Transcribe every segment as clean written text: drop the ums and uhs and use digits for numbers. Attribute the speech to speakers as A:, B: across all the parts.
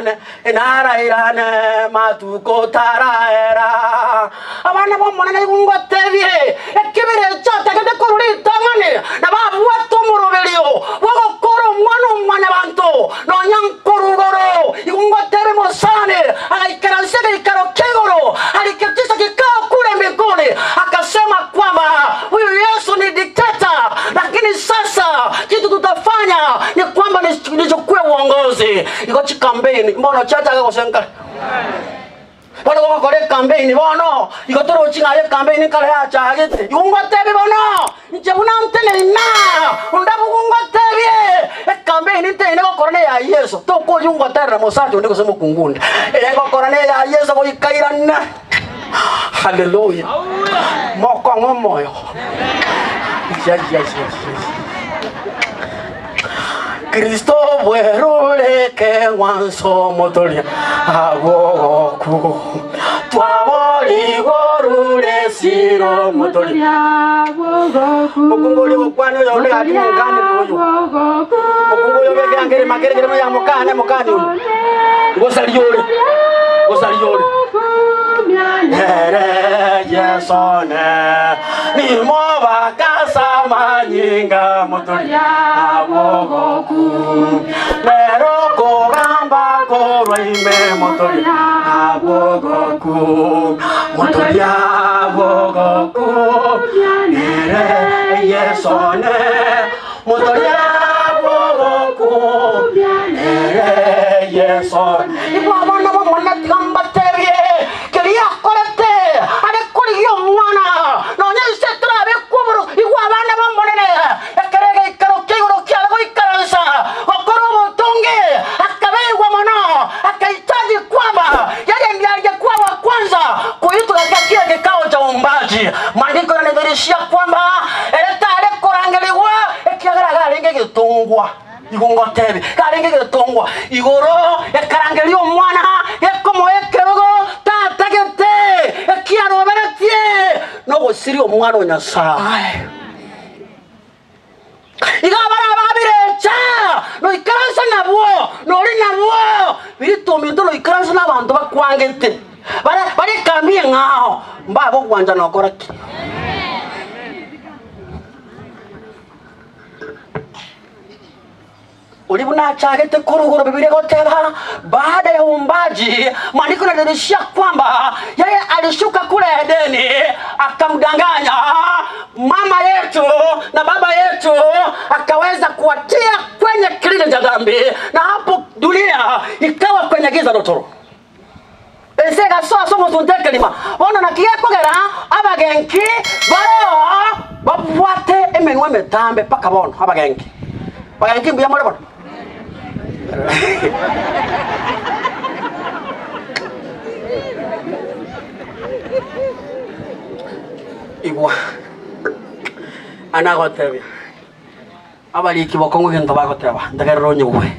A: Narairane, narairane matuko taraera. Abana b'Omonene nigo ngotebie, ekebere ekio atagete korwa ritang'ani, na babwate omoroberio bw'ogokora Omwana-o-mwanyabanto, nonya nkorwa igoro. Igo ngotebie mosani, agaikaransa egeikaro kia igoro, ariketisa kikao kule mbinguni, akasema kwamba huyu Yesu ni dikteta, lakini sasa kitu tutafanya ni kwamba nichukue uongozi. Igo chikambeini mbono chiachaka gose nkare. Bono gogokora ekambeini bono, igo torochi ng'a aye ekambeini nkare yachagete. Igo ngotebie bono, inche buna nteneine aa, onde abwo ngotebie, ekambeini nteneine gokora neya Yeso, tokoria ngoterera mosacha onde gose mokungu onde. Ere ngokora neya Yeso goika irane. Haleluya! Mokong'a omoyo. Yes, yes, yes, yes. Kristo bwerure keng'wanso motoria abwogoku twaborigwe orure esiro motoria Mokungu oria ogokwana oyo onde gaki mokani oyo Mokungu oyo obeke angere makere kere noya mokane mokani oyo Gosaria ore gosaria ore Ere Yeso ne nimobakasa amanyinga motoria abogoku nero kogamba korwa ime motoria abogoku motoria abogoku nere Yeso ne motoria abogoku nere Yeso Nigo abana b'Omonene tiga mbatebie keria akorete are korigia omwana, nonya inse torabekwe oboro, igwa abana b'Omonene, ekero egeikaro kia igoro kiare goikaransa gokora obotonge, akabeigwa mono, akahitaji kwamba yeye ndiye aliyekuwa wa kwanza kuitwa katika kile kikao cha uumbaji. Maandiko yanadhihirishia kwamba ere tare korangerigwa ekiagera iga arenge egetongwa. Igo ngotebie, karenge egetongwa igoro ekarangeria omwana gekomoa ekerogo tatagete, ekiaroberetie nogosiria omwana o Nyasae. Iga abare ababirecha noikaranse nabwo, nori nabwo, birito ominto noikaranse nabanto bakwangete, bare bare ekambi eng'ao, mbagogwancha nokora ki? Oria buna achagete korwa igoro Bibilia egoteba, baada ya uumbaji, maandiko yanadhihirisha kwamba yeye alishuka kule Edeni akamdanganya mama yetu na baba yetu, akaweza kuwatia kwenye kilindi cha dhambi, na hapo dunia ikawa kwenye giza totoro. Ense egasoa ase omosunte ekerima. Bono naki gekogera abagenki bareo babwate emenwa emetambe mpaka bono, abagenki. Bagenki mbuya more bono? Igwa, anagotebia. Abariki bokong'u egento bagoteba, ntegerere onyigwe.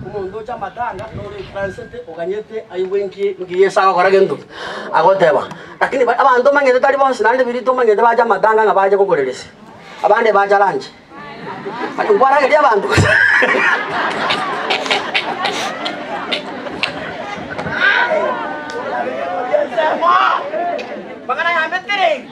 A: Omonto ocha amatanga nore oikaransete oganyete aigwe nki nki Yeso agokora gento ki agoteba. Lakini ba abanto omanyete tari bonsi naende biria tomanyete bache amatanga ng'a bache kokoreresia, abande bacha lunch. Nkwarageria abanto gose. Mang'ana yambetereiri.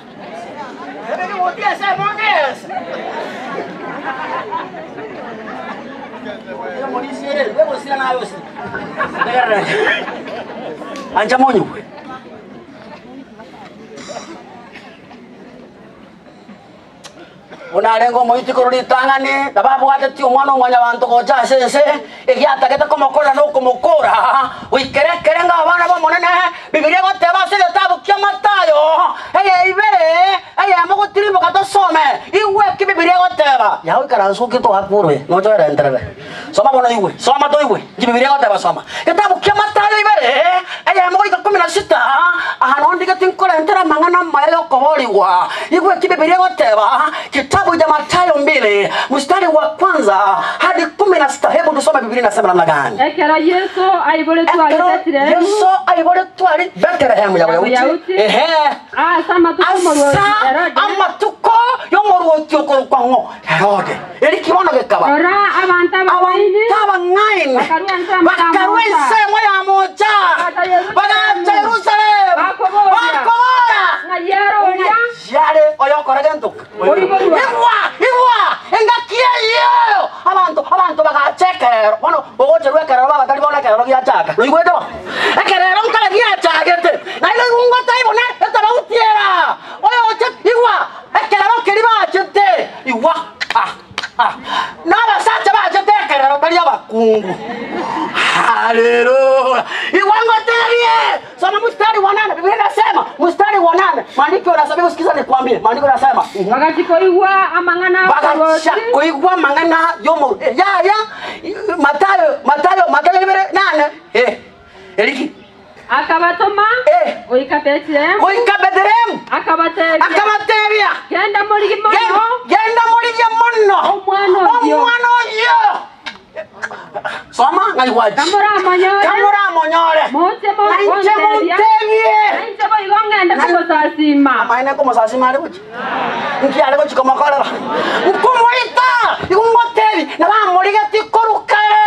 A: Ancha monywe. Buna arenge omoiti korwa ritang'ani, na babwatetie Omwana-o-mwanyabanto gocha ase ense, egiatagete komokorera na okomokora, goikera ekerengo abana b'Omonene. Bibilia egoteba ase egetabu kia Mathayo, eye ibere, eyemo gotirimboka tosome, igwe eki Bibilia egoteba. Yago ikaransa oke toakwe oroe, noche oerenterere. Soma bono oigwe, soma toigwe, inki Bibilia egoteba soma. Getabu kia Mathayo ibere, eyemo goika kumi na sita, Aa noo ndigeti nkorentera amang'ana amaya y'okoboorigwa. Igwe eki Bibilia egoteba, Kitabu cha Mathayo mbili, mstari wa kwanza hadi kumi na sita. Hebu tusome Bibilia inasema namna gani.
B: Ekero Yeso aiboretwe aria
A: Ekero
B: Betlehemu,
A: Yeso aiboretwe aria Betlehemu ya
B: ya
A: Boyahudi,
B: Boyahudi,
A: ehe,
B: ase amatuko omorwoti
A: asa
B: Herode,
A: amatuko y'omorwoti okorokwa ng'o Herode. Eri kibono gekaba
B: rora abanto abang'aini
A: abanto abang'aini.
B: Bakarua ensemo ya
A: Bakarua
B: Musa.
A: ensemo ya Musa.
B: Bagacha Yerusalemu.
A: Bagacha Yerusalemu.
B: Bakoboria.
A: Bakobora.
B: Ng'ai ere oria?
A: Yare oyokora gento.
B: Oiborwa.
A: Igwa, igwa, engaki eyio. Abanto, abanto bagacha ekerero. Bono ogocherwa ekerero babatari bono ekerero giachaka. Noigwete bo? Ekerero nkare giachagete. Naende oigwe ngotai buna etabauti era. Oyoche, igwa, ekerero keria bachete. Igwa, ah, ah. Nabasacha bachete ekerero tari abakungu. Haleluya. Igwa ngotebie. Soma mstari wa nane. Biblia inasema mstari wa nane. Maandiko yanasema, sikiza nikwambie. Maandiko yanasema.
B: Bagachia koigwa amang'ana
A: Bagacha
B: abarwoti.
A: koigwa amang'ana yomo yaya Mathayo Mathayo Mathayo ibere nane eh eriki
B: Akabatoma
A: Eh.
B: goika Bethlehemu.
A: goika Bethlehemu
B: Akabatebia
A: akabatebia
B: genda morigie mono
A: genda morigie mono
B: Omwana oyio.
A: omwana oyio soma ng'aigwachi
B: Kamoramonyore.
A: kamoramonyore
B: Moche
A: nainche
B: montebia.
A: montebie
B: Nainche boigo ng'ende kogosasima.
A: amaene komosasima are gochi nki are gochi komokorera nkomoita igo ngotebi nabamorigeti korukare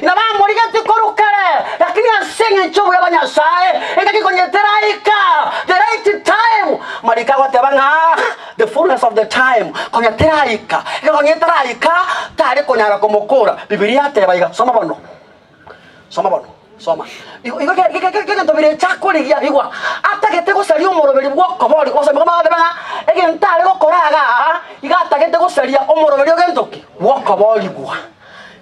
A: nabamorigeti korukare lakini ase eng'encho obuya bwa Nyasaye engaki konyeteraika the right time marika agoteba ng'a the fullness of the time konyeteraika ekero konyeteraika tari konyara komokora Bibilia yateba iga soma bono soma bono soma igo igo egento birecha korigia igwa atagete gosaria omoroberi bw'okobori gosoma komagateba ng'a egento are gokora iga iga atagete gosaria omoroberi ogento ki bw'okoborigwa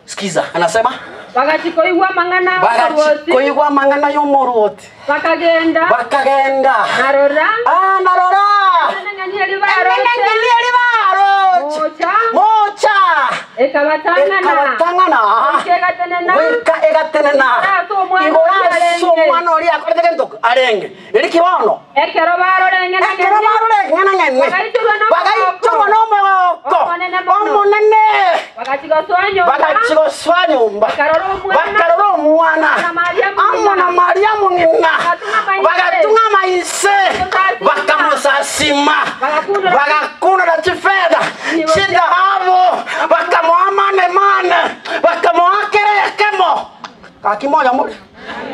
A: sikiza anasema
B: Bagachia koigwa amang'ana
A: bagachi
B: abarwoti.
A: koigwa amang'ana y'omorwoti
B: Bakagenda.
A: bakagenda
B: Narora.
A: ah narora
B: Eneng'eni eria baroche.
A: eneng'eni eria baroche
B: Mocha.
A: mocha
B: Ekabatang'ana.
A: ekabatang'ana
B: Goika egatenena.
A: goika egatenena
B: Igoro ase omwana
A: igoro
B: oria
A: ase
B: arenge.
A: omwana oria akorete gento arenge eri ki bono
B: Ekero barora eng'enang'eni.
A: ekero barora eng'enang'eni
B: Bagaichorwa n'omogoko.
A: bagaichorwa n'omogoko
B: Omonene mono.
A: omonene
B: Bagachia gosoa nyomba.
A: bagachia gosoa nyomba
B: Bakarora omwana.
A: bakarora omwana
B: Amo na Mariamu
A: amo na
B: ng'ina.
A: Mariamu ng'ina
B: Bagatung'ama inse.
A: bagatung'ama inse
B: Bakamusasima.
A: bakamusasima
B: Bagakunora-
A: bagakunora chifedha
B: Nibo-
A: chidhahabu bakamoa mane mane bakamoa kerekemo kakimoya muri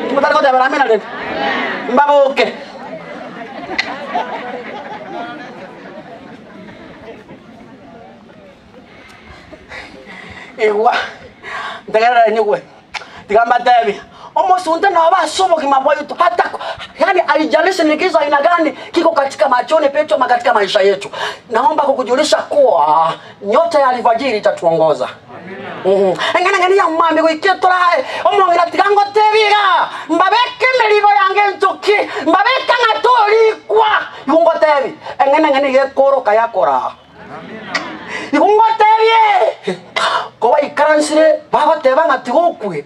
A: kimotari gotebera amina rende mbaboke igwa ntegerera nyigwe tiga mbatebi omosunte noba ase obogima bwaitu hata yani haijalishi ni giza aina gani kiko katika machoni petu ama katika maisha yetu naomba kukujulisha kuwa nyota ya alfajiri itatuongoza eng'enang'eni ya mwami goikia torae omong'ina tiga ngotebiga mbabeke emeribo yange ntoki mbabeke ng'a torikwa igo ngotebi eng'enang'eni gekoroka yakora igo ngotebie kobaikaransire bagoteba ng'a tigokwe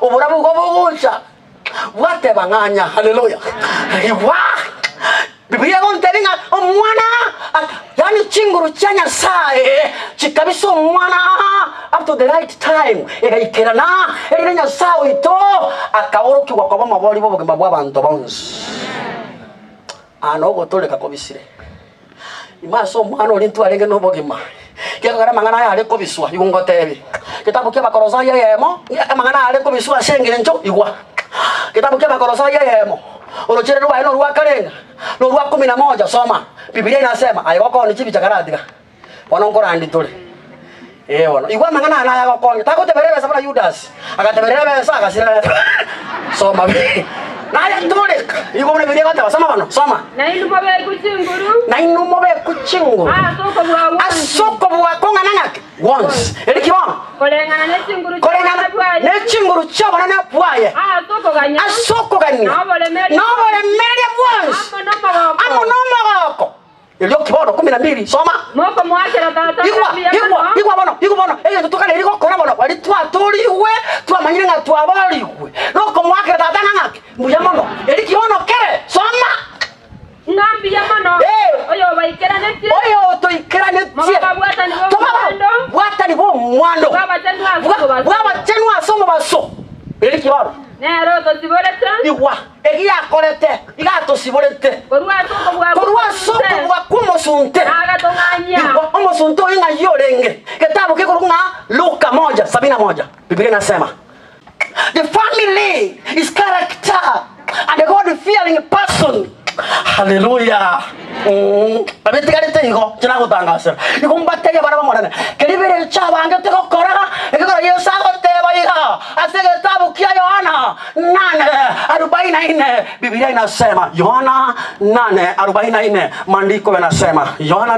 A: oburabu igo bogocha bwateba ng'anya haleluya igwa Biblia egontebia ng'a omwana yani chinguru chia Nyasaye chikabisa omwana up to the right time egaikerana erire Nyasaye oito akaorokigwa koba omobori bwa obogima bwa abanto bonsi ano ogotoreka kobisire ime ase omwana oria ntwarenge na obogima gekogera amang'ana aya are kobiswa igo ngotebi kitabu kia Abakolosai eyemo amang'ana aya are kobiswa ase eng'encho igwa kitabu kia Abakolosai eyemo orochire rwaye norwa karenga norwa kumi na moja soma Biblia inasema aye gokoni chibicha karatiga bono nkorandi tore eh bono igwa amang'ana aya naya gokonya tagoteberera ebesa buna Judas agateberera ebesa agasira soma naye ntoreka igo buna Biblia egoteba soma bono soma
B: Nainwe mobeku chinguru.
A: nainwe mobeku chinguru
B: Ase okobua gwonsi.
A: ase okobua kong'ana ng'ake gwonsi eri ki bono
B: Koreng'ana ne chinguru
A: koreng'ana
B: chi'obonene bwaye.
A: ne chinguru chi'obonene bwaye
B: Ase okoganya.
A: ase okogania
B: N'oboremereria
A: n'oboremereria bwonsi
B: Amo n'omogoko.
A: amo n'omogoko erio ki bono kumi na mbili soma
B: Mokomoakera tata
A: igwa
B: mbuya
A: igwa
B: mono.
A: igwa bono igwa bono egento tokaneiri gokora bono bari twatorigwe twamanyire ng'a twaborigwe nokomoakera tata ng'a ng'ake mbuya mono eri ki bono kere soma
B: Ng'a mbuya mono.
A: Eh.
B: Oyo obaikeranetie.
A: oyo toikeranetie
B: Moba babwatani b'omwando.
A: bwatani b'omwando
B: Bw'abachenu ase omobaso.
A: bw'abachenu ase omobaso eri ki bono
B: Nere otosiborete.
A: igwa egiakorete igatosiborete
B: Korwa ase okobua
A: korwa ase okobua kwa omosunte
B: Agatong'anyia.
A: Igwa omosunte oyo ng'a orenge getabu kekorwa ng'a Luka moja sabini na moja Biblia inasema The family is character and a God fearing person. Hallelujah. Abetigarete igo inche nagotangasera igo mbatebie abana b'Omonene, keria birecha abangete gokora, ekero Yeso agoteba iga ase egetabu kia Yohana 8:44, Biblia inasema Yohana 8:44, maandiko yanasema Yohana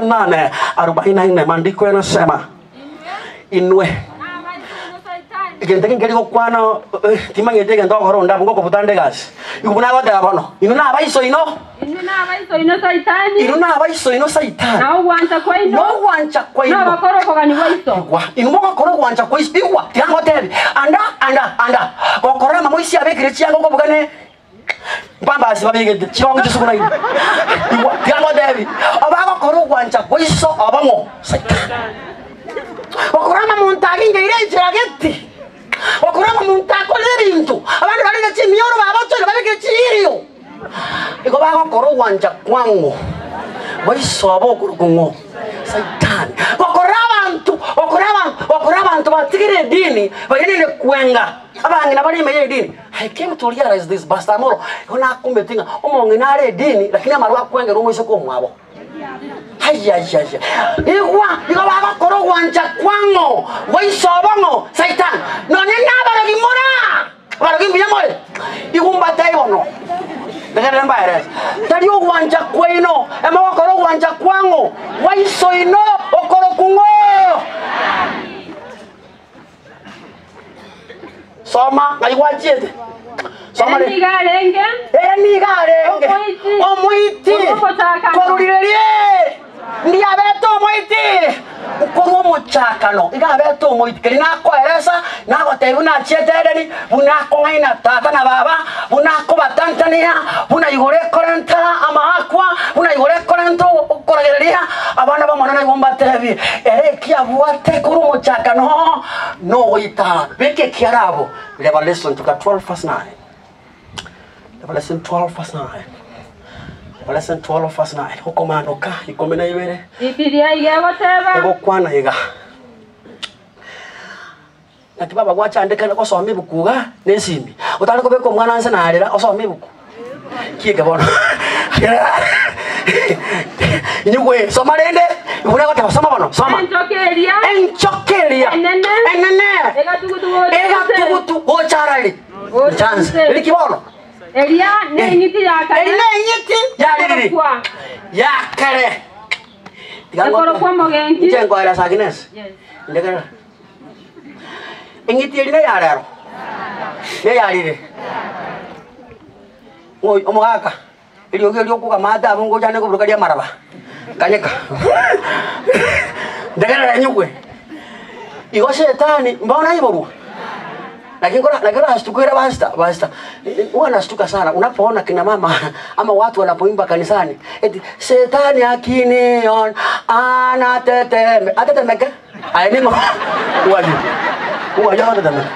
A: 8:44, maandiko yanasema inwe egento eke nkeri gokwana eh, timanyeti egento ogokora onde abwo ngokobuta nde egasi. Igo buna agoteba bono, inwe nabaiso ino,
B: Inwe nabaiso ino Saitani,
A: inwe nabaiso ino Saitani,
B: na ogwancha kwaino,
A: na ogwancha kwaino
B: nogokora okogania gwa iso.
A: Igwa, inwe mogokora ogwancha kwa iso, igwa, tiga ngotebi, anda, anda, anda, gokora amamoisi abekire chianga okobuga ne mpambasi babegete, chirongi chisukuraine. Igwa, tiga ngotebi, abagokora ogwancha kwa iso obong'o, Saitani. Gokora amamonto agingeire enchera geti, gokora amamonto akore ebinto, abande bare ne chimioro babochoire babekire chiirio. Igo bagokora ogwancha kwang'o, baisoba okorokwa ng'o? Saitani. Gokora abanto, gokora abanto, gokora abanto batigire edini, bairane kwenga, abang'ina bare ime y'edini. I came to realize this, Pastor Amolo, igo nakumeti ng'a omong'ina are edini, lakini amarwa akwengera omoiseke omwabo. Ayayaya! Igwa, igo bagokora ogwancha kwang'o, gwaisoba ng'o? Saitani. Nonye nabarogi mora! Abarogi mbuya more? Igwa mbatebie bono, tegerera mbaerese, tari ogwancha kwaino, emogokora ogwancha kwang'o, gwa iso oino okorokwa ng'o? Soma ng'ai gwachiete. Soma
B: Ere
A: rende.
B: nigo arenge
A: Ere nigo arenge
B: Omoiti.
A: omoiti
B: Korwa omochakano.
A: korwa rirerie ndiabete omoiti korwa omochakano iga abete omoiti keri nakoeresa nagotebia buna achiete Edeni buna akong'aina tata na baba buna akobatantania buna igoro ekorenta amaakwa buna igoro ekorenta okoragereria abana b'Omonene nigo mbatebie ere eki abwate korwa omochakano nogoita beka ekiara abwo Revelation chapter 12 verse 9. Revelation 12 verse 9. Revelation 12 verse 9. Okomanoka ikomi na ibere
B: Bibilia iga egoteba,
A: egokwana iga. Naki baba gwachandekana gosoma ebuku iga na esimi. Otare kobeka omwana nse narera osome ebuku. Kieke bono. Inyigwe soma rende buna egoteba soma bono soma.
B: Enchoka eria
A: Enchoka eria
B: Enene.
A: enene
B: egatugutu gocha inse.
A: egatugutu gocha arari
B: Gocha
A: chance
B: inse.
A: eriki bono
B: Eria neng'iti ya kare.
A: Eri neng'iti yaririri
B: Ekorokwa.
A: ya kare. Tiga
B: Ekorokwa omogenki.
A: Inche nkoeresa Agnes.
B: Yes.
A: Ndegerera. Eng'iti eri neya rero, neyarire. Ng'o omogaka, eriogi erio okogama ate abwo ngocha ande koburuka riamaraba, kanyeka. Ntegerere nyigwe. Igo shetani mbono aiborwa, naki nkora naki orastuke ere pastor pastor, huwa nastuka sana unapoona kina mama ama watu wanapoimba kanisani eti shetani akiniona anateteme atetemeke. Aye ning'o? Who are you? Who are you anatetemeka?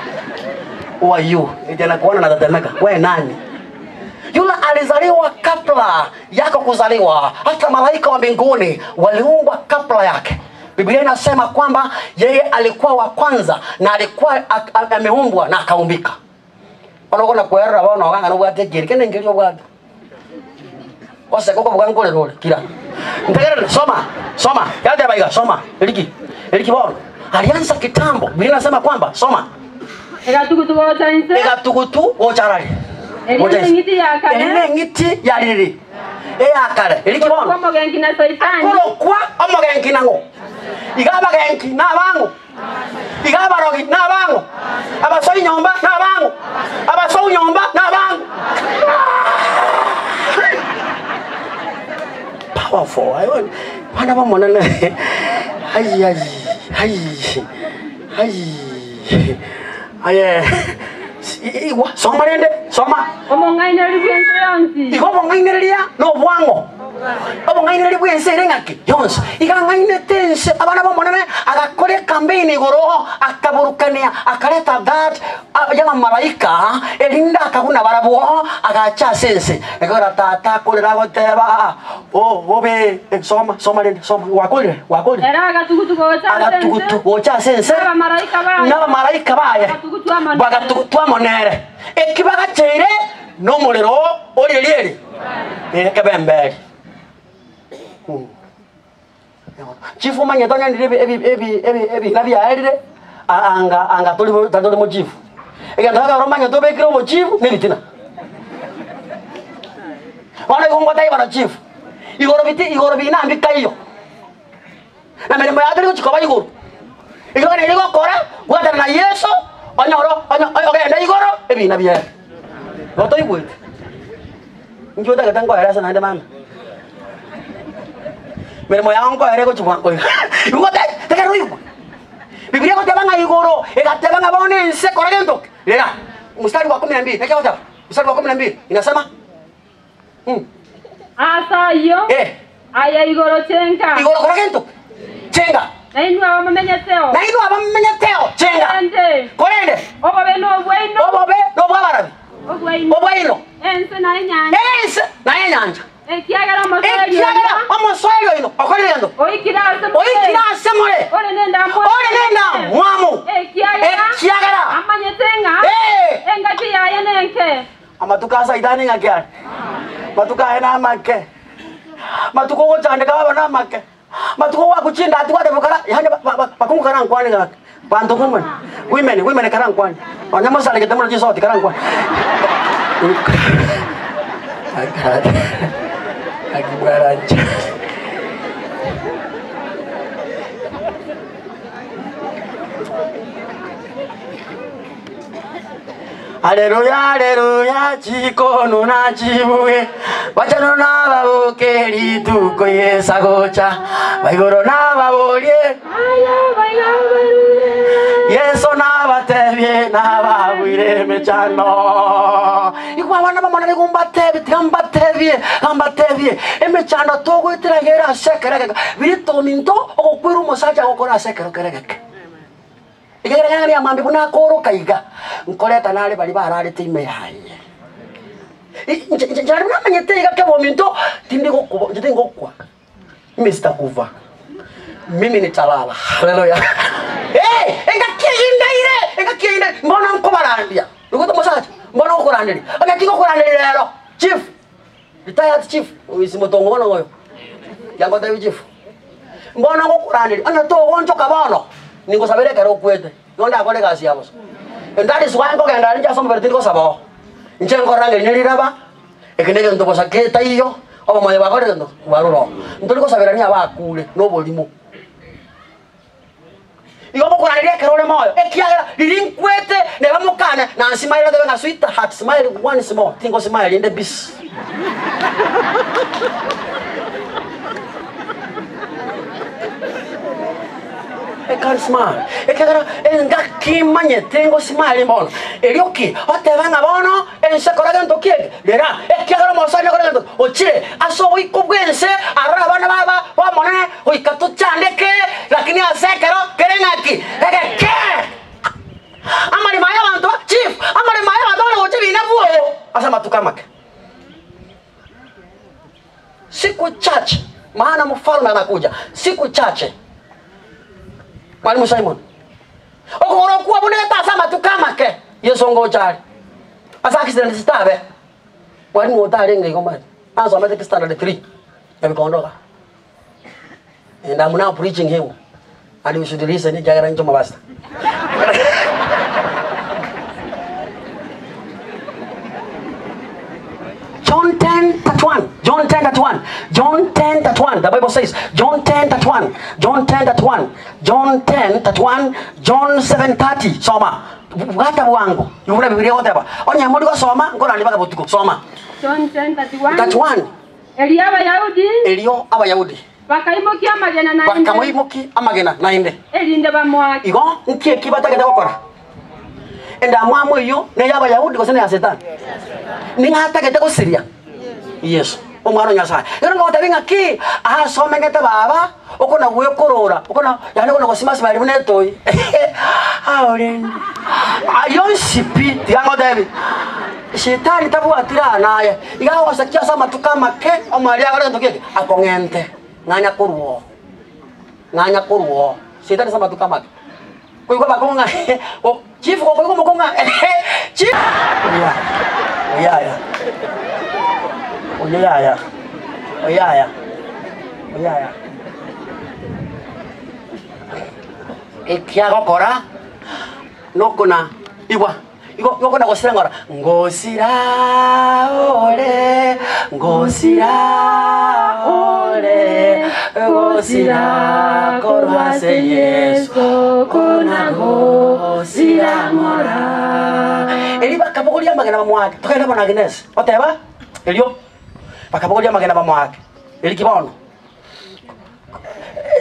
A: Who are you? Eti anakuona anatetemeka. Wewe nani? Yule alizaliwa kabla yako kuzaliwa, hata malaika wa mbinguni waliumbwa kabla yake. Biblia inasema kwamba yeye alikuwa wa kwanza na alikuwa ameumbwa na akaumbika. Bono okona kwerora bono iga ng'a nobwate ekieni, kende nkeria obwate. Gose gokobuga nkorera ore, kira. Ntegerere, soma, soma, yateba iga, soma, eriki, eriki bono. Alianza kitambo, Biblia inasema kwamba, soma.
B: Egatugutu gocha inse.
A: Egatugutu gocha arari.
B: Eri
A: Gocha inse.
B: neng'iti ya kare.
A: Eri neng'iti ya ririri. Eya kare. Eriki bono.
B: Korokwa omogenki na Saitani.
A: Akorokwa omogenki nang'o? Iga abagenki nabang'o? Iga abarogi nabang'o? Abasoi nyomba nabang'o? Abasou nyomba nabang'o? Powerful. Ayo, Bana b'Omonene. Ai, ai, ai, ai. Aye. Igwa, soma rende, soma.
B: Omong'ainereria bw'ense yonsi.
A: Igo obong'ainereria nobwang'o. Obong'ainereria bw'ense ere ng'aki? Yonsi. Iga ang'ainete ense, abana b'Omonene, agakora ekambeini igoro, akaburukania, akareta that y'abamalaika, erinde akabuna barabwo, agacha ase ense. Ekero tata akorera agoteba, Oh, bobe, soma, soma rende, soma, gwakorire, gwakorire.
B: Ere agatugutu gocha ase ense.
A: Agatugutu gocha ase ense.
B: N'abamalaika baye.
A: N'abamalaika baye.
B: Bagatugutwa amo nere.
A: Bagatugutwa amo nere. Eki bagacheire nomorero oria rieri ekebemberi. Chifu omanyete onye ndire ebi ebi ebi ebina biaerire anga anga tori tari mochifu. Egento gekogera omanyete obekire obochifu na ebitina. Bono igo ngotebia bono chifu, igoro biti igoro bina mbikaiyo, na meremo yao teri gochia koba igoro. Ekero nere gokora, bwatana na Yeso, onyore onyo ogende igoro ebina biaye. Igo toigwete? Inki otagete nkoerese naende mama? Meremo yao nkoere egochia bwango iga. Igo gote tegerera oigwe. Bibilia egoteba ng'a igoro, egateba ng'a bono ense kora gento ki? Rera, mstari wa kumi na mbili, naki egoteba? Mstari wa kumi na mbili, inasema mm.
B: Ase ayio,
A: Eh.
B: aye igoro chenga.
A: Igoro kora gento ki? Chenga.
B: Na inwe abamomenyeteo.
A: Na inwe abamomenyeteo, chenga.
B: Korende.
A: Korende.
B: Obobe nobwaino.
A: Obobe nobw'abarabi.
B: Obwaino.
A: Obwaino.
B: Ense na enyancha.
A: Ense na enyancha.
B: Ekiagera omosoeri
A: Ekiagera omosoeri oino okorire gento.
B: Oikire ase more.
A: Oikire ase more.
B: Ore nendamwamu.
A: Ore nendamwamu.
B: Ekiagera.
A: Ekiagera.
B: Amanyete ng'a.
A: Eh.
B: Engaki yaye nenke.
A: Amatuko a Saitani ng'aki are? Matuko aye namake. Matuko ogochandeka baba namake. Matuko gwakuchinda ati gwateba kara yaani bakungu kara nkwane gaki. Banto women, women, women kara nkwane. Onye mosaregete mono chisoti kara nkwane. Aki bwarancha. Aleluya, aleluya, chikono na chibuge, bachano nababoke rituko Yesu agocha, baigoro nababorie, Yesu nabatebie nababwire emechando. Igo abana b'Omonene nigo mbatebie, tiga mbatebie, tiga mbatebie, emechando togoetera iga ere ase ekero egeke, biria tominto ogokwera omosacha agokora ase ekero kere egeke. Ekiagera ng'a riamambia buna akooroka iga, nkoreta nare baria bararete ime yaye. Inche inche nare namanyete iga kebe ominto, tindi gokuba inche tingokwa, mimi sitakufa, mimi nitalala, haleluya. Eh, engaki eyio indaire, engaki eyio indaire, mbono nkobarandia, oigwete omosacha, mbono ngokoranderia, onye tingokoranderia rero, chief, retired chief, oisi motongo bono oyo, tiangotebi chief. Mbono ngokoranderia, onye togonchoka bono, ningosabere ekero okwete, nigo ndakore egasi ya bosa. And that is why nkogenda aria inche ase omobere tindi gosaba oo. Inche nkorangeria riraba, eke na egento bosa getaiyo, obomoyo bwakorire gento bwarure oo. Ntori gosaberania abakure, na oborimo. Igo ngokoranderia ekero ore moyo, ekiagera riria nkwete neba mokane, na nsimaire otebe ng'a sweetheart, smile once more, tingosmile rinde bis. I can't smile. Ekiagera engaki manyete ngosmile bono. Erio ki? Otebe ng'a bono ense kora gento ki eke? Rera, ekiagera omosani okore gento ki? Ochire ase oboiko bw'ense arore abana baba b'Omonene goika tochandeke, lakini ase ekero kere ng'aki? Egeke. Amaremo aya abanto ba chief, amaremo aya abanto bare gocha ebina bwoo ase amatuko amake. Siku chache, maana mfalme anakuja siku chache. Mwalimu Simon, okogoro okwo buna ase amatuko amake, Yeso ngocha are. Ase accident chitabe, mwalimu otarenge igo omanyete, nasomete standard 3 Nyabikondo igaa. And I'm now preaching him and you should listen ekiagera inche omopastor. John 10 31. John 10 31. John 10 31. The Bible says, John 10 31. John 10 31. John 10 31. John 7 30. Soma. Bwata bwango. Igure Bibilia egoteba. Onye mori gosoma, nkorande mpaka botuko. Soma.
B: John 10:31.
A: 31.
B: Erio Abayahudi
A: Erio Abayahudi
B: bakaimokia amagena naende,
A: bakamoimokia amagena naende.
B: erinde bamoake.
A: Igo nki eki batagete gokora? Endamwamu eyio neya Abayahudi gose neya Setani? Ning'o atagete gosiria? Yeso. Omwana o Nyasae. Ekero ngogotebia ng'aki, ase omenyete baba, okona gwekorora, okona yaani okona gosimasima aria buna etoi aorende ayio onsi pi, tiga ngotebie, shetani tabwati raha naye, iga agosakia ase amatuko amake, omoerio agore egento geke, akong'ente, ng'anya korwa oo, ng'anya korwa oo, shetani ase amatuko amake. Koigwa abakong'u ng'a chief gokoigwa omokong'u ng'a chief oyaya oyaya oyaya oyaya oyaya ekiagokora nokona igwa igo okona gosira ng'ora ngosira ore ngosira ore gosira korwa ase Yeso kona gosira ng'ora. Erio bakabogoria amagena bamoake, togende bono Agnes, oteba erio bakabogoria amagena bamoake, erio ki bono?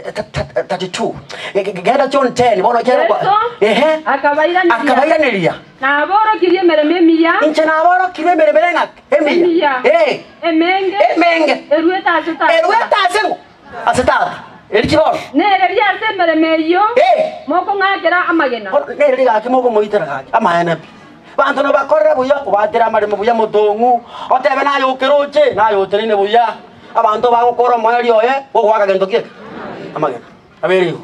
A: 32 genda John 10 bono ekero kwa
B: Yeso
A: ehe
B: akabairaneria,
A: akabairaneria
B: Naborokirie emeremo emiya,
A: inche naborokirie emeremo ere ng'aki emiya
B: Emiya.
A: Eh,
B: emenge,
A: emenge
B: eruete ase Tata.
A: eruete ase ng'o ase tata eri ki bono
B: Nereri ase emeremo eyio
A: Eh.
B: mokong'akera amagena.
A: Bono nere rigaki mokomoitera gaki amaene pi banto nobakorera buya obatera amaremo buya motong'u otebe naye okeroche naye oteneine buya Abanto bagokora omoerio oye bw'ogoaka gento ki eke? Amagena. Abeire igo.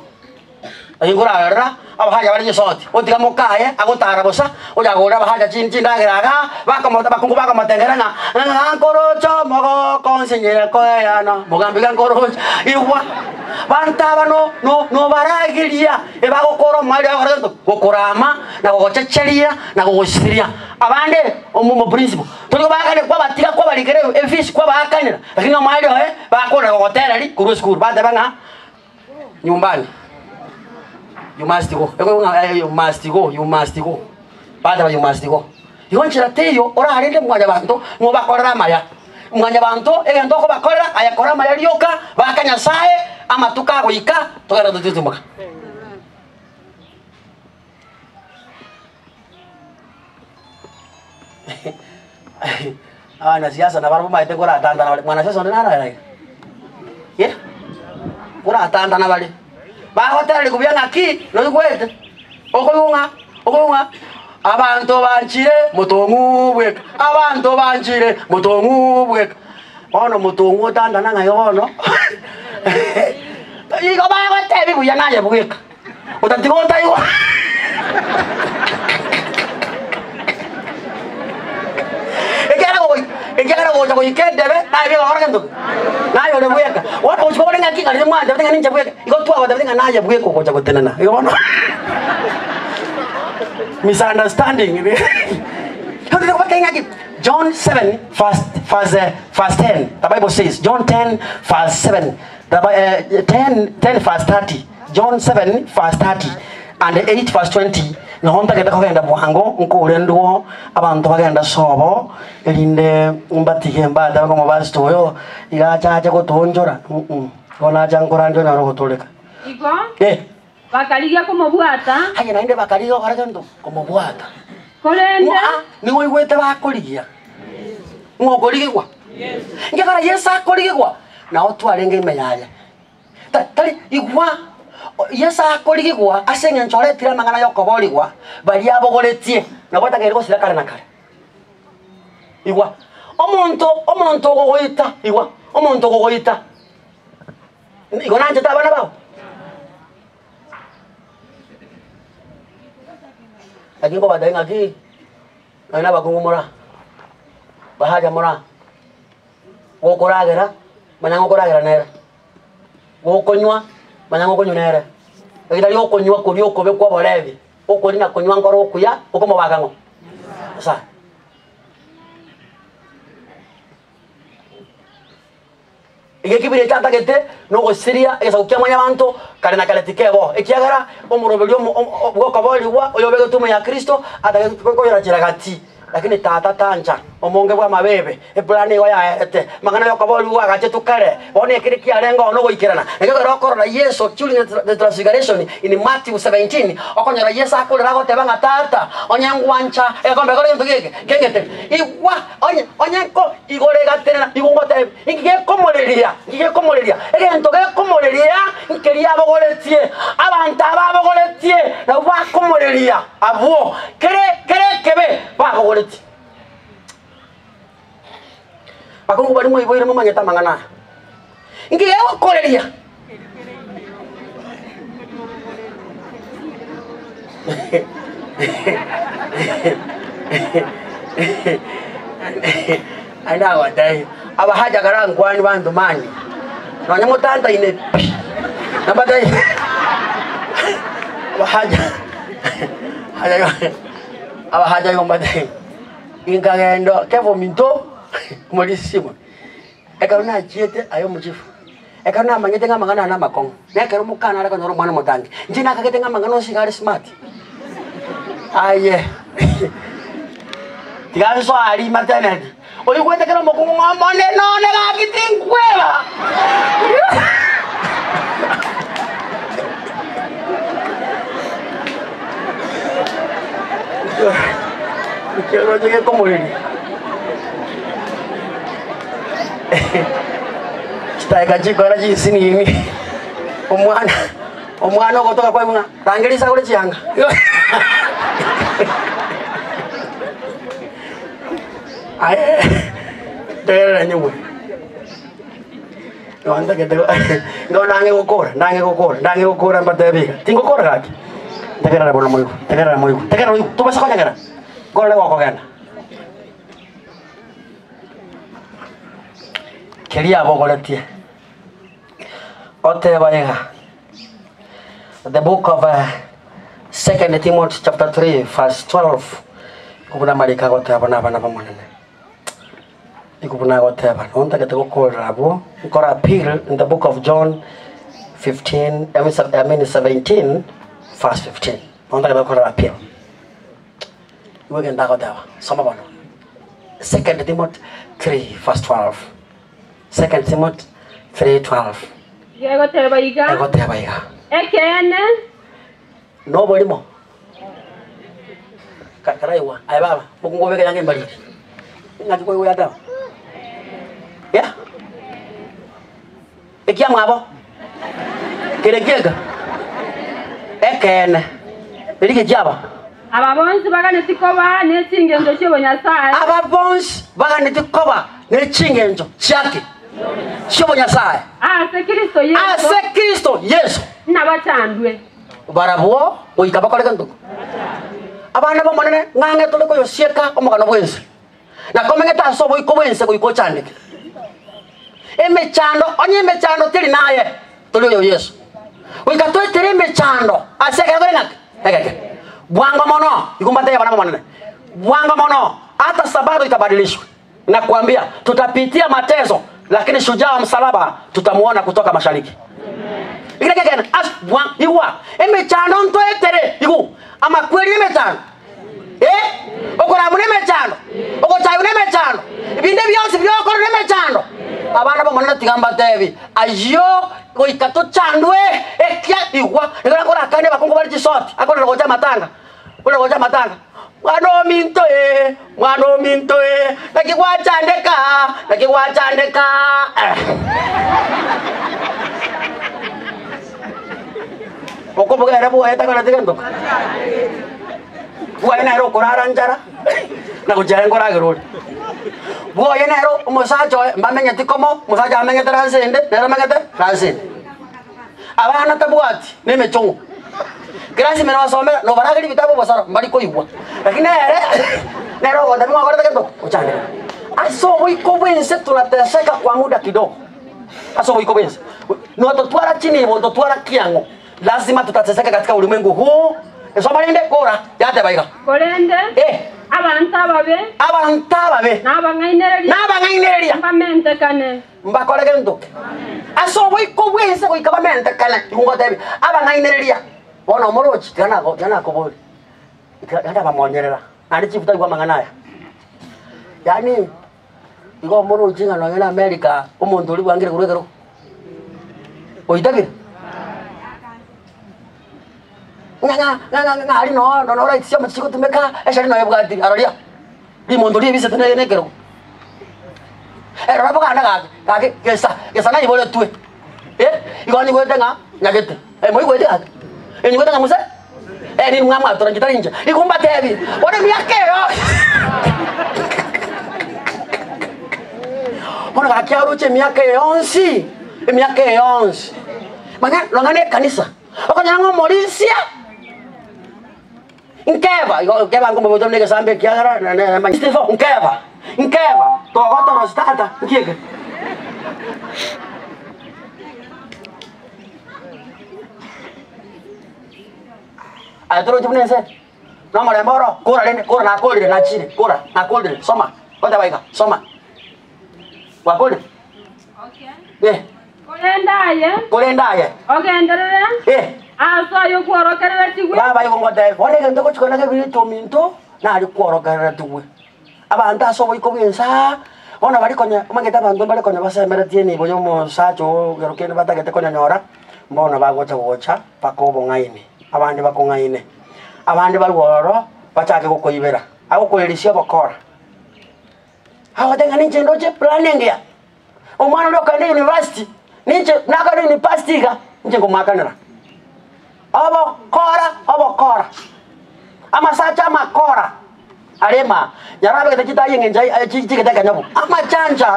A: Lakini nkorarora abahacha bare chisoti, otiga mokaye agotara bosa, ocha kogorera abahacha chin chindagera igaa, bakomo abakungu bakomotengera ng'a ng'a nkoroche omogoko nsinyire koeyana, mogambi iga nkoroche, igwa, banto aba no no nobarageria, ebagokora omoerio oye gokora gento ki? Gokorama, na gogochecheria, na gogosiria. Abande omo omoprinciple. Tori kobaakania kwabatiga kwabarikera efees kwabaakanera, lakini omoerio oye bakorera gogotera ri korwa esukuru bateba ng'a nyumbani you must go ekobua ng'a you must go you must go bateba you must go. Igo nchera teiyo orarende mwanyabanto ng'a obakorere amaya, mwanyabanto egento okobakorera aye kora amaya rioka baka Nyasaye amatuko agoika togende totimoka. Abanasiasa nabarabwo omanyete nkoratantana bare, mwanasiasa onde naro aiga? Eh, nkoratantana bare, bagotereria buya ng'aki noigwete, okoigwa ng'a okoigwa ng'a abanto banchire motong'uu bweka, abanto banchire motong'uu bweka. Bono motong'uu otantana ng'a igo bono igo bagotebia buya naye bweka. Otatiga otaigwa. Ekiagera gogoi ekiagera gocha goika endebe naye bweka gokora gento ki? Naye ore bweka. Bono gochia kobora ng'aki ng'a riria mwantebete ng'a ninche bweka, igo twagotebete ng'a naye bweka ogocha gotenena. Igo bono misunderstanding. Ng'aki John 7 verse verse verse 10 the bible says John 10 verse 7 the Bi- 10 10 verse 30 John 7 verse 30 and 8 verse 20 Noho ntagete kogenda bwango nkore ndwo abanto bagende sobo erinde mbatige mbatebe ng'a omopastor oyo iga achache gotoonchora mm bono acha nkorandia onyore ogotoreka.
B: Igo
A: Eh.
B: bakarigia komobwata.
A: Aye naende bakarigia gokora gento? Komobwata.
B: Korende.
A: Ng'a nigo oigwete bakorigia? Ng'a okorigigwa? Ekiagera Yeso akorigigwa, nao twarenge ime yaye. Ta- tari igwa, Yeso akorigigwa ase eng'encho oretire amang'ana y'okoboorigwa baria abogoretie, nabo otakeire gosira kare na kare. Igwa, omonto omonto ogogoita, igwa, omonto ogogoita, igo nanchete abana bao? Lakini nkobatebia ng'aki, nonya na abakungu mora, basacha mora. Gokoragera, manya ng'a okoragera nere, gokonywa, manya ng'a okonywa nere. Ekero tari okonywa koria okobe kwa oborebi, okoria na konywa nkoro okuya, okomobaka ng'o? Nyasae. Iga ekebira ekio atagete nogosiria egesaku kia mwanyabanto kare na kare tikeboo, ekiagera omoroberi omo omo bw'okoboorigwa oyobegetwe ime ya Kristo atagete koyorachera gati, lakini Tata tancha. Omonge bw'amabebe, Eplan igo yaerete, amang'ana y'okoboorigwa gwagachetwe kare, bono ekere kiarenge oo nogoikerana. Nakio ekero okorora Yeso during the transfiguration in Matthew 17, okonyora Yeso akorera agoteba ng'a Tata, onye ngwancha egekombe ekero gento geke keng'ete, igwa onye onye nko igoro egatenena, igo ngotebia, inki gekomoreria, inki gekomoreria, egento gekomoreria nkeria abogoretie, abanto aba abogoretie nabwo bakomoreria abwo, kere kere ekebe babogoretie. Bakungu baria mwaiboire momanyete amang'ana aya. Inki gegokoreria? Naende agotebia, abahacha karankwani bantomani, nonya motantaine pi, nabatebie abahacha abahacha igo mbatebie. Inkagenda kevominto morisimo, ekero nachiete aye omochifu, ekero namanyete ng'a amang'ana aya namakong'u, na ekero mokana are konyora omwana omotangi, inche nakagete ng'a amang'ana onsi iga are smart. Aye tiga nsoe aria maternity, oigwete kera omokungu ng'a omonene one gaki tinkweba. Ekioroche gekomoreria chidakika chikora chisinini, omwana omwana ogotoka kwaigwa ng'a rangeria ise agore chianga. Aye tegerera nyigwe. Nontagete nigo nang'e gokora, ndang'e gokora, ndang'e gokora mbatebi iga, tingokora gaki. Tegerera bono moigwe, tegerera moigwe, tegerera oigwe, tobasa konyegera, nkorore gokogenda. Keria abogoretie, oteba iga, the book of Second Timothy chapter 3 verse 12, buna amariko agoteba buna abana b'Omonene. Nigo buna agoteba, Nabo ntagete gokorera abwo, nkore appeal in the book of John 15, I mean, I mean 17 verse 15. Nabo ntagete gokorera appeal. Nigo egento agoteba, soma bono. Second Timothy 3 verse 12. Second Timothy 3 12.
B: Gegoteba iga,
A: Egoteba iga.
B: Ekeene,
A: Noborimo. Karaigwa, aye baba, mokungu obeke yanga embariri. Ng'aki kwaigwa yateba? Yeah. Ekiamwabo kere kieka ekeene eri gechiaba.
B: Aba bonsi baganeti koba ne chingencho chi'obonyasae.
A: Aba bonsi baganeti koba ne chingencho chiake chi'obonyasae.
B: Ase Kristo Yeso.
A: Ase Kristo Yeso.
B: Nabachandwe.
A: Barabwo goika bakore gento ki? Abana b'Omonene, ng'ang'e tore koyosieka omogano bw'ense, na komeng'ete ase oboiko bw'ense goika ochandeke. Emechando, onye emechando teri naye, tori oyo Yeso. Goika toetere emechando ase ekero kere ng'aki? Egeke. Bwango mono, igo mbatebie abana b'Omonene, bwango mono, hata sabato itabadilishwa. Nakwambia tutapitia mateso lakini shujaa wa msalaba tutamuona kutoka mashariki. Ekero gekegena as bwa igwa emechando ntoetere igu amakweri emechando eh okoramwa nemechando ogochaywa nemechando ebinde bionsi biokorwa nemechando abana b'Omonene tiga mbatebi ayio goika tochandwe ekia igwa nigo nakorakanie abakungu bare chisoti akorera gocha amatanga Buna gocha amatanga, Mwana ominto ee, mwana ominto ee, naki gwachandeka, naki gwachandeka eh. Okoboga ere bwoye takoreti gento ki? Bwoye nere okorara nchara na gochia aye nkoragera ore. Bwoye nere omosacha oye mbamenyeti komo, omosacha amenyete ranse ende, nere amenyete ranse ende. Abana tabwati nemechong'u, kerasi ime nabasomera, nobaragerie ebitabu obosaro, mbari koigwa. Lakini nere, nere ogotebi ng'a okorete gento ki? Ochandeka. Ase oboiko bw'ense tunateseka kwa muda kidogo, ase oboiko bw'ense. Nototwara chinibo, ntotwara kiang'o, lazima tutateseka katika ulimwengu huu. Esoma rende, kora, yateba iga.
B: Korende
A: Eh.
B: abanto ababe
A: Abanto ababe
B: na abang'ainereria
A: na abang'ainereria
B: mbamentekane.
A: Mbakore gento ki? Ase oboiko bw'ense goika bamentekane. Igo ngotebia, abang'ainereria, bono omorochi, tiga nako tiga nakoborie, tiga ndabamonyerera, naende chief taigwa amang'ana aya. Yaani igo omoroche ng'a nonye na America omonto oria bwangire korwa ekerogo, oitabire? Ng'a ng'a ng'a ng'a ng'a aria noo noo rights chia omochie chigotumeka, esheria noyo ebwatire aroria, rimonto riebisete na na ekerogo. Erora boganda gaki gaki gesa gesa naiboretwe eh, igo nyigwete ng'a nyagete, moigweti gaki? Enyigwete ng'a muse? Eh, ninwe mwamwatora inche tari inche. Igo mbatebi, bono emiaka eyo bono gaki aroche emiaka eye yonsi, emiaka eye yonsi, manya nonya na ekanisa, okonyora ng'a omorisia nkeba, igo nkeba nkomobocha buna egesambe ekiagera na na na nkeba, nkeba, togotorosia tata, nki eke? Aye torochi buna ense, nomorembe oro, kora rende, kora nakorire, nachire, kora, nakorire, soma, goteba iga, soma. Gwakorire?
B: Okay.
A: Eh.
B: Korende aye,
A: Korende aye.
B: ogenderere
A: Eh.
B: ase oyo okworokereretigwe.
A: Baba igo ngoteba, bono egento ogochia kona kebiriti ominto, nare kworokereretigwe. Abanto ase oboiko bw'ense aa, bono baria konya omanyete abanto mbare konya basemeretie enibo ya omosacha oo ekero kende batagete konyonyora, mbono bagocha gocha mpaka obong'aini, abande bakong'aine, abande barwe ororo bachake gokoibera, agokoerisia obokora. Agoteba ng'a ninche ndoche eplan engiya, omwana oria okogenda university, ninche nakogenda university iga, ninche nkomoakanera. Obokora, obokora, amasacha amakora arema, nyaro abegete chitayi eng'encho ai chigete ekenyobu, amachancha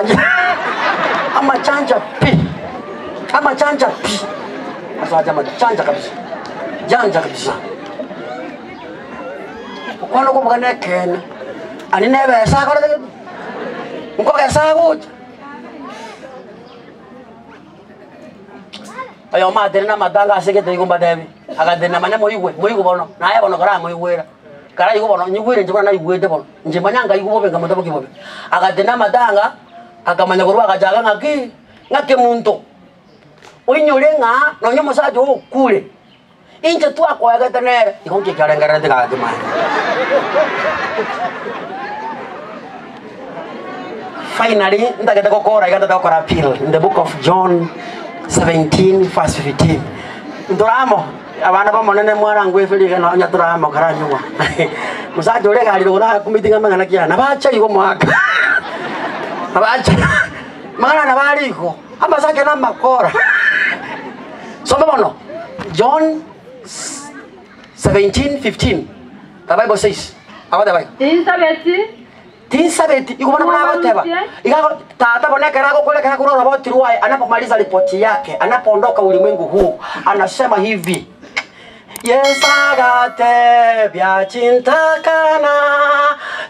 A: amachancha pi, amachancha pi, amasacha amachancha kabisa, janja kabisa. Okwana okobuga nekeene, aria nebesa akorete gete, nkogesa agocha. Oyomo atenene amatanga ase egete igo mbatebi, agatenena manya moigwe, moigwe bono, naye bono koramoigwera, karaigwe bono, nyigwere inche buna naigwete bono, inche manya nkaigwa bobe nkamotabokia bobe. Agatenena amatanga, akamanya korwa agachaka ng'aki, ng'a kemunto, oinyore ng'a nonye omosacha oo okure, inche twakoegete nere, igo nki ekiarengererete gaki mani. Finally, ntagete gokora iga ntagete gokora appeal in the book of John 17 verse 15. Ntore amo, abana b'Omonene mwarangweferi iga nonya tore amo karanyigwa. Mosacha ore egari rogoro akumeti ng'a amang'ana ki aya, nabacha igo omwaka. Nabacha, amang'ana nabo are igo, amasacha na amakora. Soma bono, John 17 15, the Bible says, agoteba iga.
B: Tinsabeti.
A: Tinsabeti, igo bono buna agoteba, iga ago tata bono ekero agokora ekero akorwa oroboti rwaye, anapomaliza ripoti yake, anapoondoka ulimwengu huu, anasema hivi, Yeso agatebia chintakana,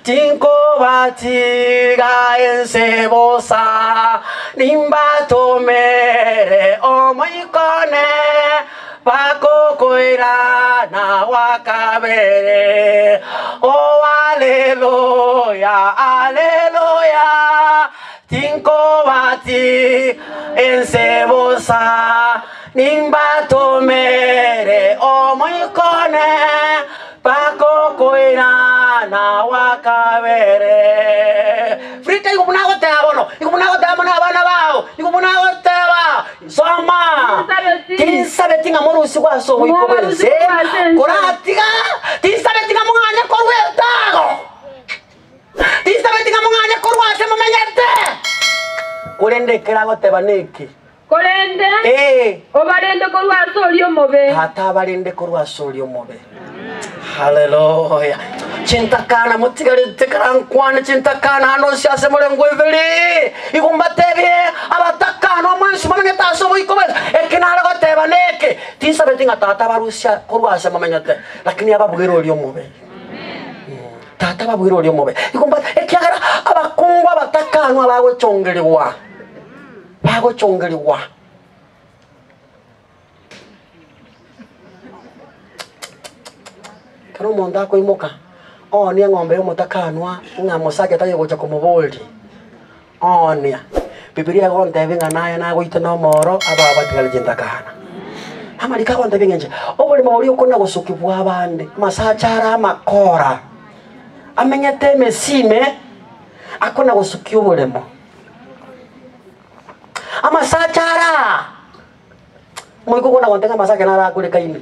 A: Tinkobatiga ense bosa, nimbatomere Omoika one, Bakokoirana gwakabere, Oh, Aleluya, Aleluya, tinkobati ense bosa, nimbatomere Omoika one, Bakokoirana gwakabere. Frida igo buna agoteba bono, igo buna agoteba mono abana bao, igo buna agoteba. Soma! Tinsabeti ng'a morusigwe ase oboiko bw'ense, koratiga tinsabeti ng'a mong'anye korwa etago, tinsabeti ng'a mong'anye korwa ase momenyete. Korende ekero agoteba neki?
B: Korende
A: Ee.
B: obarende korwa ase oria omobe.
A: Tata abarende korwa ase oria omobe. Haleluya! Chintakana motigarete karankwane chintakana ande onsi ase more ngweberi. Igo mbatebie abatakana omwensi momenyete ase oboiko bwensi. Eki nare goteba neke, tinsabeti ng'a Tata abarusie korwa ase momenyete, lakini ababwere oria omobe. Tata ababwere oria omobe. Igo mba ekiagera abakungu abatakanwa bagochongerigwa, bagochongerigwa. Ekero omonto akoimoka, oonie eng'ombe y'omotakanwa ng'a omosacha tari gocha komoboria, oonia. Bibilia egontebia ng'a naye nagoite na omoro, abao batigare chintakana. Amariko agontebia ng'a inche, oboremo boria okona gosokigwa abande, amasacha are amakora, amenyete emesime. Akona gosukia oboremo. Amasacha araa, omoika okona gontebia ng'a amasacha naro akorekaine.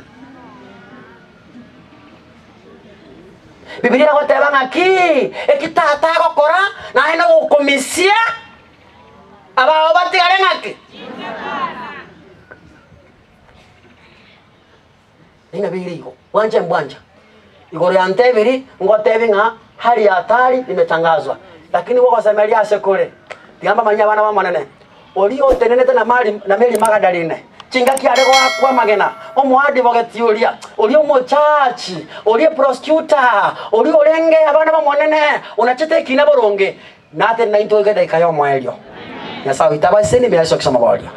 A: Bibilia egoteba ng'aki? Eki tata agokora naye nogokomisia abao batigare ng'aki? Nabeire igo, bwancha embwancha. Igoro yantebiri, ngotebi ng'a hali ya hatari imetangazwa, lakini gogosemeria ase kore, tiga mbamanyie abana b'Omonene, oria otenenete na Mari, na Mary Magadaline, chingaki are goakwa amagena, omoadvocate oria, oria omochachi, oria eprosecutor, oria orenge abana b'Omonene, onachete ekina boronge, natenena intwe goika edaika y'omoerio. Nyasae oito abasesenie, mbuya ase ogisoma boria.